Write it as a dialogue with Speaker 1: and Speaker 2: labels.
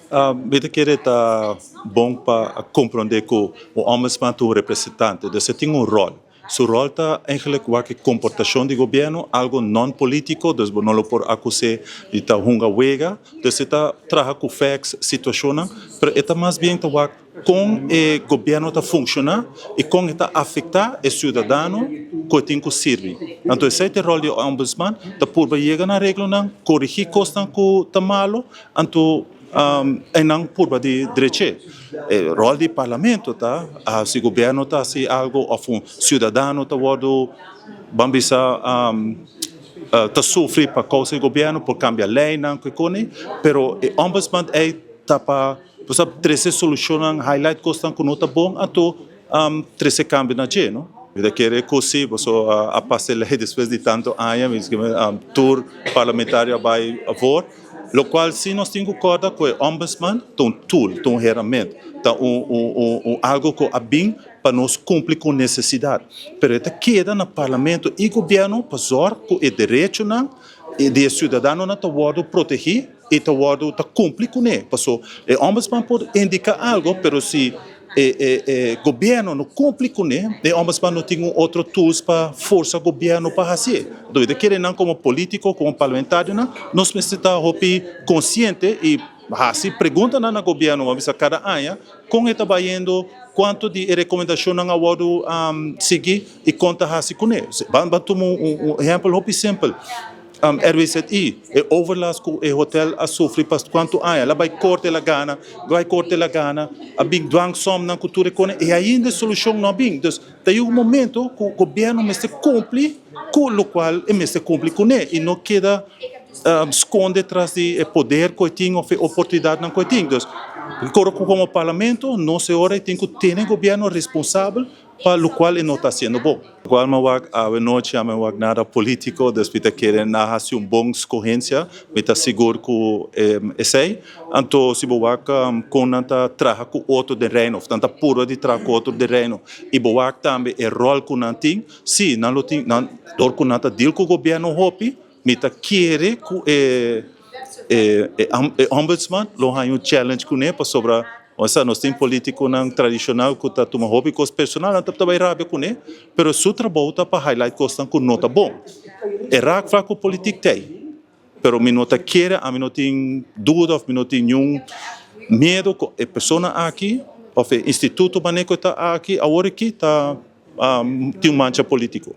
Speaker 1: Mi ta kere ta bon pa komprondé ku un ombudsman ta un representante, dus e tin un ròl. Su ròl ta eigenlijk wak e komportashon di gobièrnu, algu non-polítiko, dus bo no lo por akus'é di ta hunga wega. Dus e ta traha ku facts, situashonnan, pero e ta mas bien ta wak kon e gobièrnu ta funshoná i kon e ta afektá e siudadano ku e tin ku sirbi. Anto esei ta e ròl di e ombudsman, ta purba yega na areglonan, korigí kosnan ku ta malu, anto Einan purba di dreche. E rol di parlamento ta si gobierno ta haci algo of un ciudadano ta wordo ban bisa ta sufri pa causa di gobierno por cambia leynan cu e cone pero e ombudsman ey ta pa bo sa trece solucionnan highlight cosnan cu no ta bon anto trece cambio na dje no. Mi ta kere cu si boso a pasa e ley despues di tanto aña tur parlamentario a bay voor. Lokual si nos tin ku kòrda ku e ombudsman ta un tool, ta un herament, ta un un un algu ku a bin pa nos kumpli ku un nesesidat. Pero e ta keda na parlamento i gobièrnu pa zòrg ku e derechonan di e siudadanonan ta wòrdu protegí i ta wòrdu ta kumpli kuné. Paso e ombudsman por indiká algu pero si E e e gobierno no cumpli cune, e ombudsman no tin un otro tools pa forsa gobierno pa hacié. Entonces ta kere nan como politico, como parlamentarionan, nos mester ta hopi consciente y haci preguntanan na gobierno, bo a bisa cada aña, con e ta bayendo, cuanto di e recomendacionnan a wordo sigui y con ta haci cune. Ban ban tuma un un ehempel hopi simpel. RWZI, e overlast ku e hotel a sufri pa kuantu aña, el a bai korte el a gana, bai korte el a gana, a bin dwangsomnan ku tur e kone i ainda e solushon no a bin. Dus ta yega un momento ku gobièrnu mester kumpli ku lokual e mester kumpli kuné i no keda skonde tras di e poder ku e tin òf e oportunidatnan ku e tin. Dus koro ku komo parlamento nos e ora ei tin ku tene gobièrnu responsabel pa lokual e no ta hasiendo bon. Lokual mi a wak awe nochi, ami a wak nada politiko, dus mi ta kere na hasi un bon skohensia, mi ta sigur ku esei. Anto si bo wak kon nan ta traha ku otro den Reino, of nan ta purba di traha ku otro den Reino, i bo wak tambe e ròl ku nan tin, si nan lo tin, nan dor ku nan ta deal ku gobièrnu hopi, mi ta kere ku e e ombudsman lo haña un challenge kuné pasobra Osea, nos tin politiconan tradicional cu ta tuma hopi cos personal, nan ta bay rabia cune, pero su trabou ta pa highlight cosnan cu no ta bon. E raakvlak cu politic t'ey, pero mi no ta kere, ami no tin duda of mi no tin niun miedo cu e persona aki of e instituto manera cu e ta aki awor aki ta tin un mancha politico.